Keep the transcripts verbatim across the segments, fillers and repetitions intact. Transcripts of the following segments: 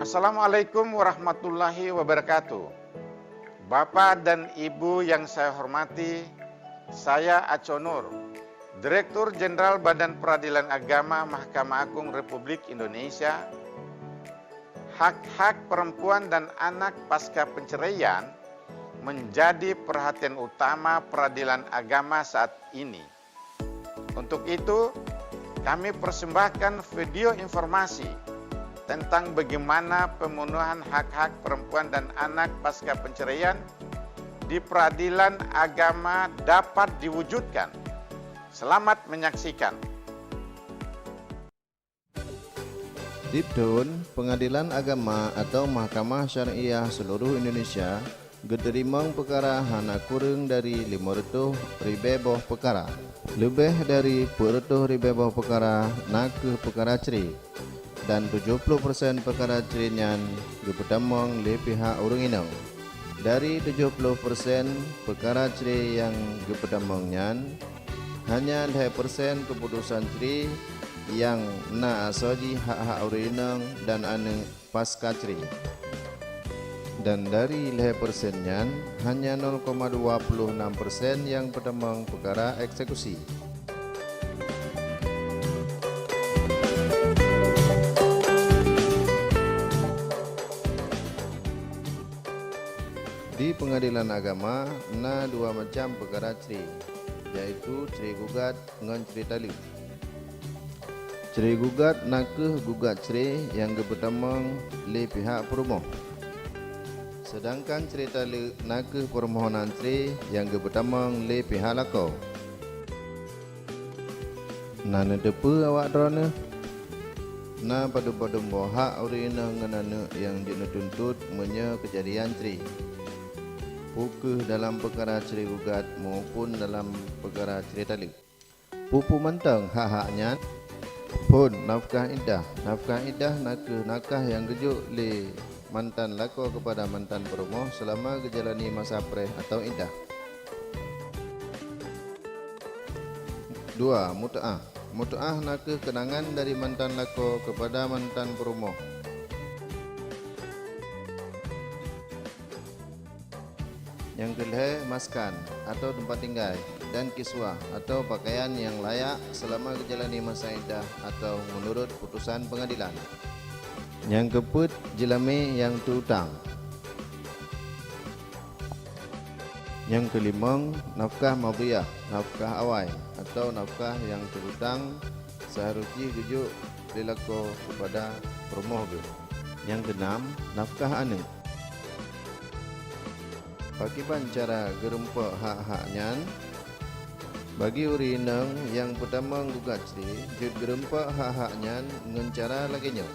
Assalamualaikum warahmatullahi wabarakatuh. Bapak dan Ibu yang saya hormati, saya Aco Nur, Direktur Jenderal Badan Peradilan Agama Mahkamah Agung Republik Indonesia. Hak-hak perempuan dan anak pasca penceraian menjadi perhatian utama peradilan agama saat ini. Untuk itu, kami persembahkan video informasi tentang bagaimana pemenuhan hak-hak perempuan dan anak pasca penceraian di peradilan agama dapat diwujudkan. Selamat menyaksikan. Tiep thon, Pengadilan Agama atau Mahkamah Syariah seluruh Indonesia geuteurimong peukara hana kureueng dari lima reutôh ribée boh peukara. Leubeh dari peuet reutôh ribée boh peukara na kheueh peukara cre, dan tujoh ploh persen peukara cre nyan geupeutamong lé pihak ureuëng inong. Dari tujoh ploh persen peukara cre nyang geupeutamong nyan, hanya lhée persen keuputosan cre nyang na asoe jih hak-hak ureuëng inong dan aneuëk pasca cre. Dan dari lhée persen nyan, hanya nol koma dua puluh enam persen nyang peutamong peukara eksekusi. Di Pengadilan Agama na dua macam peukara cre, yaitu cre gugat ngon cre taleuek. Cre gugat na kheueh gugat cre nyang geupeutamong lé pihak peurumoh. Seudangkan cre taleuek na kheueh peumohonan cre nyang geupeutamong lé pihak lakoe. Na neuteupeue awak droeneueh? Na padub-padub boh hak ureuëng inong ngon aneuëk nyang jeuet neutuntot meunyoe keujadian cre, peu kheueh dalam peukara cre gugat maupun dalam peukara cre taleuek? Peue-peue mantong hak-hak nyan? Phon, nafkah iddah. Nafkah iddah na kheueh nafkah nyang geujok lé mantan lakoe keupada mantan peurumoh seulama geujalani masa preh atau iddah. Dua, mut'ah. Mut'ah na kheueh keunangan dari mantan lakoe keupada mantan peurumoh. Nyang keulhée, maskan atau teumpat tinggai, dan kiswah atau pakaian nyang layak seulama geujalani masa iddah atau meunurot putosan peungadilan. Nyang keupeuet, jeulamé nyang teu-utang. Nyang keulimong, nafkah madhiyah, nafkah awai, atau nafkah nyang teu-utang seuharôh jih geujok lé lakoe keupada peurumoh geuh. Nyang keunam, nafkah aneuëk. Pakriban cara geurumpok hak-hak nyan? Bagi ureuëng inong nyang peutamong gugat cre, jeuet geurumpok hak-hak nyan ngon cara lagée nyoe.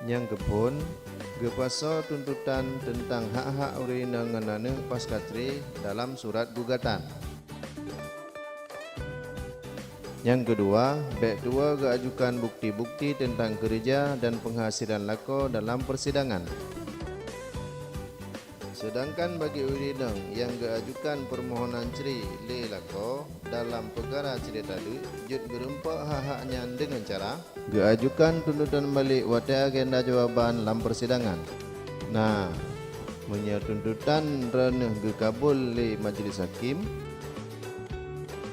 Nyang keuphon, geupasoe tuntutan teuntang hak-hak ureuëng inong ngon aneuëk pasca cre dalam surat gugatan. Nyang keudua, bék tuwoe geuajukan bukeuti-bukeuti teuntang keureuja dan peunghasilan lakoe dalam peusidangan. Seudangkan bagi ureuëng inong nyang geuajukan peumohonan cre lé lakoe dalam peukara cre taleuek, jeuet geurumpok hak-hak nyan deungon cara geuajukan tuntutan balek watée agenda jawaban lam peusidangan. Na, meunyoe tuntutan droeneueh geukabul lé majeulih hakim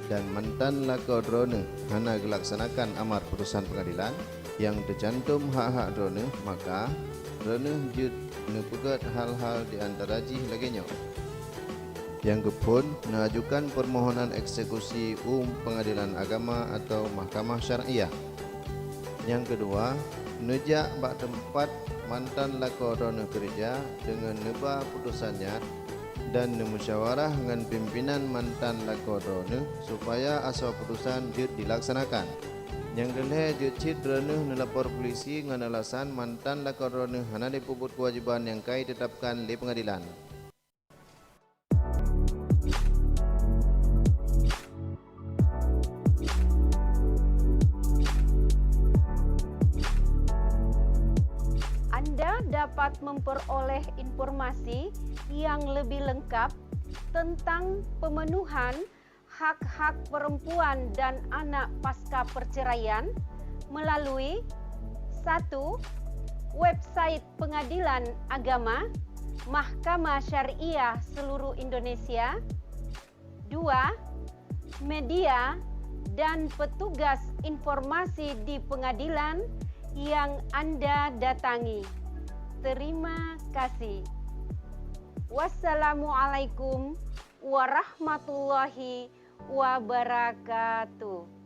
dan mantan lakoe droeneueh hana geulaksanakan amar putosan peungadilan nyang teucantom hak-hak droeneueh, maka droeneueh jeuet neupeugét hal-hal di antara jih lagée nyoe. Nyang keuphon, neuajukan peumohonan eksekusi u Peungadilan Agama atawa Mahkamah Syariah. Nyang keudua, neujak bak teumpat mantan lakoe droeneueh keureuja deungon neuba putosan nyan dan neumusyawarah ngon pimpinan mantan lakoe droeneueh supaya asoe putosan jeuet dilaksanakan. Nyang keulhée, jeuet cit droeneueh neulapor pulisi ngon alasan mantan lakoe droeneueh hana jipeubuet keuwajéban nyang ka jiteutabkan lé peungadilan. Anda dapat memperoleh informasi yang lebih lengkap tentang pemenuhan hak-hak perempuan dan anak pasca perceraian melalui, satu, website Pengadilan Agama Mahkamah Syariah Seluruh Indonesia. Dua, media dan petugas informasi di pengadilan yang Anda datangi. Terima kasih. Wassalamualaikum warahmatullahi wabarakatuh.